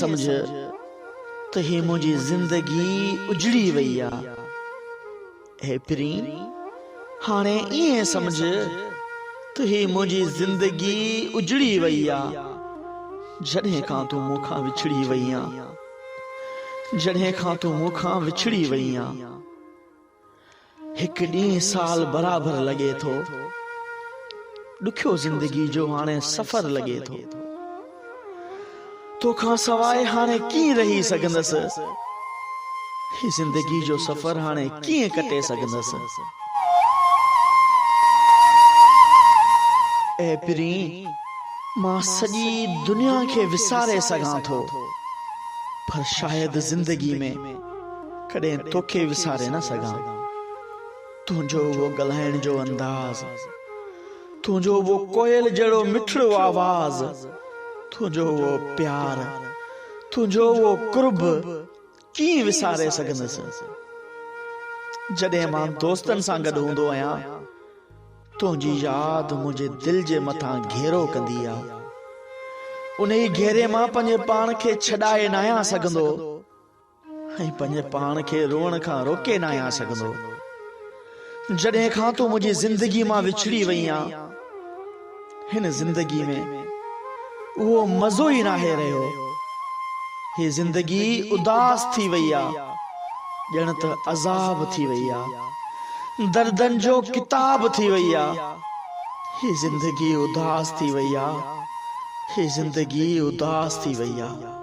سمجهه ته هي منهنجي زندگي اجڙي وئي آ. اي پرين! هاڻي ائين سمجهه ته هي منهنجي زندگي اجڙي وئي آ. جڏهن کان تون مون کان وڇڙي وئي آن. جڏهن کان تون مون کان وڇڙي وئي آن. هڪ ڏينهن سال برابر لڳي ٿو. ڏکيو زندگي جو هاڻي سفر لڳي ٿو. توکان سواء هاڻي ڪيئن رهي سگهندس. هي زندگي جو سفر هاڻي ڪيئن ڪٽي سگهندس. اي پرين! مان سڄي دنيا کي وساري سگهان ٿو، پر شايد زندگي ۾. ڪڏهن توکي وساري نه سگهان. تنهنجو اهو ڳالهائڻ جو انداز، تنهنجو اهو ڪوئل جهڙو مٺڙو آواز، تنهنجو اهو پيار، تنهنجو اهو قرب ڪيئن وساري سگهندس. جڏهن مان دوستن سان گڏ هوندو آهيان، تنهنجي ياد منهنجي دل جي مٿان گهيرو ڪندي آ. انهي گهيري مان پنهنجي پاڻ کي ڇڏائي ناهيان سگهندو. ۽ پنهنجي پاڻ کي روئڻ کان روڪي ناهيان سگهندو. جڏهن کان تون منهنجي زندگي مان وڇڙي وئين آن، هن زندگي ۾ اهو مزو ئي ناهي رهيو. هي زندگي اداس ٿي وئي آ، ڄڻ ته عذاب ٿي وئي آ. دردن جو ڪتاب ٿي وئي آ. هي زندگي اداس ٿي وئي آ، هي زندگي اداس ٿي وئي آ.